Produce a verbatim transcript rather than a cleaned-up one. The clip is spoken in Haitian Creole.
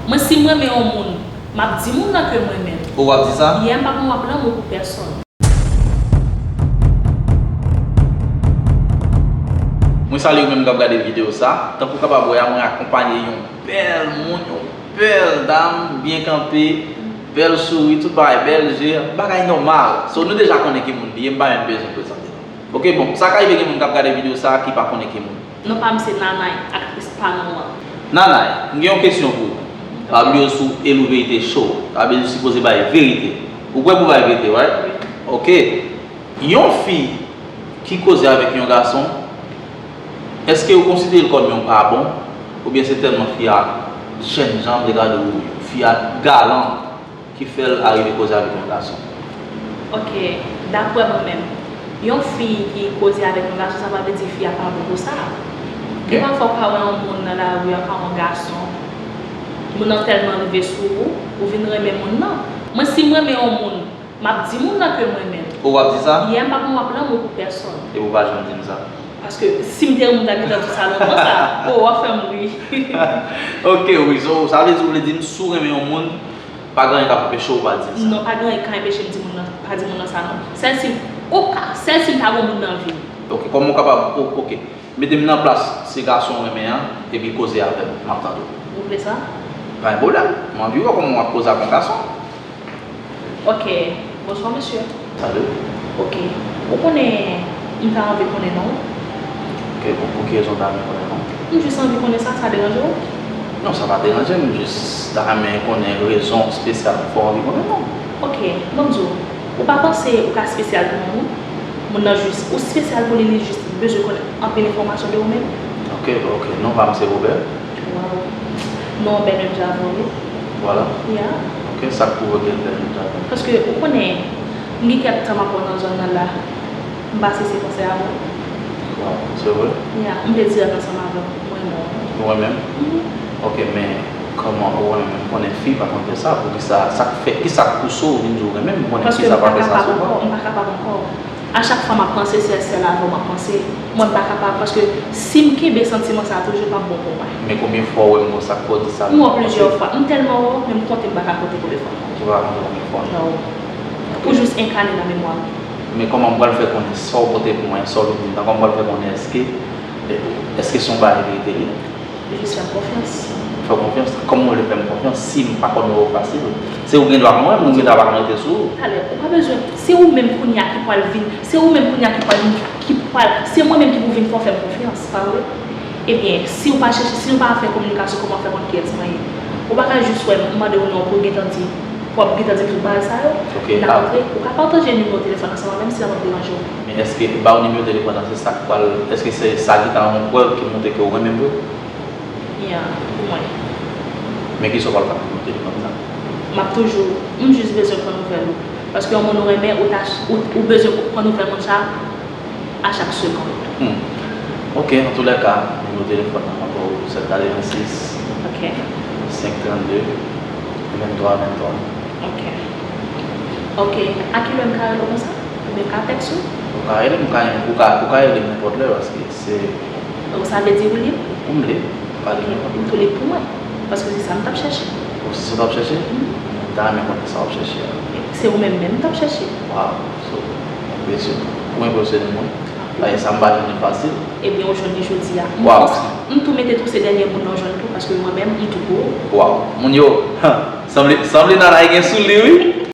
Mwen, si m renmen yon moun, m ap di moun nan ke m renmen l. Ou w ap di sa? Yeah, m pa konn w ap lanmou pou pèsonn. Mwen salye ou menm k ap gade videyo sa. Tankou w kapab wè a, mwen akonpanye yon bèl moun, yon bèl dam, byen kanpe, bèl souri, tout bagay, bèl je, bagay nòmal. So, nou deja konnen ki moun li ye, m pa menm bezwen prezante l. Ok, bon, sa ka rive gen moun k ap gade videyo sa a ki pa konnen ki moun. Non pa m se Nanay, aktris pa nou an. Nanay, m gen yon kesyon pou ou. Pa bliye sou Elou Verite Show. Sa vle di w sipoze bay verite. Ou prè pou bay verite, right? Wi. Ok. Yon fi ki koze avèk yon gason, èske ou konsidere l kòm yon pa bon? Oubyen se tèlman fi a jènjan, m te gade w, fi a galan, ki fè l arive koze avèk yon gason? Ok, daprè mwen menm, yon fi ki koze avèk yon gason, sa pa vle di fi a pa bon pou sa. Ok. Gen pafwa w ka wè yon moun nan lari a, pa yon gason, moun nan tèlman rive sou ou, ou vin renmen moun nan. Mwen, si m renmen yon moun, m ap di moun nan ke m renmen l. Ou w ap di sa? Yeah, m pa konn w ap lanmou pou pèsonn. Epi w pa janm di m sa. Paske si m te renmen w, m ta gentan di w sa lontan sa. Oh, w ap fè m ri. Ok, wi, so, sa vle di, ou vle di m, si w renmen yon moun, pa gen anyen k ap anpeche w pa di l sa? Non, pa gen anyen k ka anpeche m di moun nan, pa di moun nan sa non. Sèl si, oka, sèl si m ta gen yon moun nan vi m. Ok, kòman w kapab, o-, ok. Mete m nan plas se gason w renmen an, epi koze avè m, m ap tande w. Ou vle sa? Pa gen pwoblèm. M anvi wè kòman w ap koze ak yon gason. Ok. Bonswa, mesye. Salut. Ok. Ou konnen, m ta anvi konnen non w. Ok, bon, pou ki rezon w ta renmen konnen non m? M jis anvi konnen sa, sa deranje w? Non, sa pa deranje m, m jis ta renmen konnen rezon espesyal k fè w anvi konnen non m. Ok, ban m di w, ou pa panse ou ka espesyal pou moun? Moun nan jis, ou espesyal pou li, li jis bezwen konnen anpil enfòmasyon de ou menm. Ok, ok, non pa m se Robert. Waw. Non, Bernard Javon, wi. Vwala. Ya. Ok, sa k pwouve w gen Bernard Javon? Paske, ou konnen, m gen kèk tan m ap wè w nan zòn nan la. M pase se panse avè w. Waw, se vre? Ya, m te dirèk ansanm avè w. Mwen renmen w. Ou renmen m? Mhm. Ok, men kòman ou renmen m? M konnen fi pa konn fè sa. Poukisa, sa k fè, kisa k pouse w vin di w renmen m? M konnen fi sa pa fè sa sou mwen. Paske m pa kapab ankò, m pa kapab ankò. A chak fwa m ap panse, se sèl avè w m ap panse. Mwen, m pa kapab, paske si m kenbe santiman sa a toujou, l p ap bon pou mwen. Men konbyen fwa w wè m konsa, k fè w di sa? M wè w plizyè fwa. M tèlman wè w, menm konte m pa ka konte konbyen fwa m wè w. Ou pa ka konte konbyen fwa? Non. Ou jis enkane nan memwa m. Men kòman m pral fè konnen sa w pote pou mwen, sa w vin di m nan? Kòman m pral fè konnen èske, èske se yon bagay verite li ye? Jis fè m konfyans. Fè w konfyans? Kòman w vle fè m konfyans si m pa konn wè w fasil? Se ou gen dwa konn wè m, ou gen dwa pa konn rete sou ou. Talè, ou pa bezwen. Se ou menm kounye a ki pral vin. Se ou menm kounye a ki pral vin, ki pral. Se mwen menm ki pou vin fè w fè m konfyans, pa vre? Ebyen, si w pa chèche, si nou pa fè kominikasyon, kòman w fè konn kiyès mwen ye? Ou pa ka jis wè m, m mande w non pou w gentan di, pou w ap gentan di m tout bagay sa yo. Ok, n ap rantre, ou ka pataje nimewo telefòn ansanm avè m si sa p ap deranje w. Men èske ba w nimewo telefòn nan, se sa k pral, èske se sa ki ta yon prèv ki montre ke w renmen m vre? Ya, pou mwen. Men kisa w pral fè ak nimewo telefòn sa? M ap toujou, m jis bezwen pran nouvèl ou. Paske yon moun ou renmen, ou ta, ou, ou bezwen pran nouvèl moun sa a chak segonn. Hmm. Ok, antoulèka, nimewo telefòn nan ankò, sèt katrevensis, ok, senk trannde, venntwa venntwa. Ok. Ok, a kilè m ka rele w konsa? Oubyen m ka tèks ou? Ou ka rele m, ou ka, ou ka, ou ka rele m nenpòt lè, paske se Donk, sa vle di ou lib? Ou m lib. Pa de pwoblèm. M tou lib pou mwen. Paske se sa m t ap chèche. Bon, se sa w t ap chèche? Mhm. M ta renmen konnen sa w ap chèche a. Se ou menm menm m t ap chèche. Waw. So, mwen enpresyone. Ou enpresyone mwen. Paske sa m pa jwenn li fasil. Ebyen, ou jwenn li jodi a. Waw. M tou mete tou se dènye moun nan w jwenn tou, paske mwen menm, m tou pou ou. Waw. Moun yo, sanble, sanble Nanay gen sou li, wi.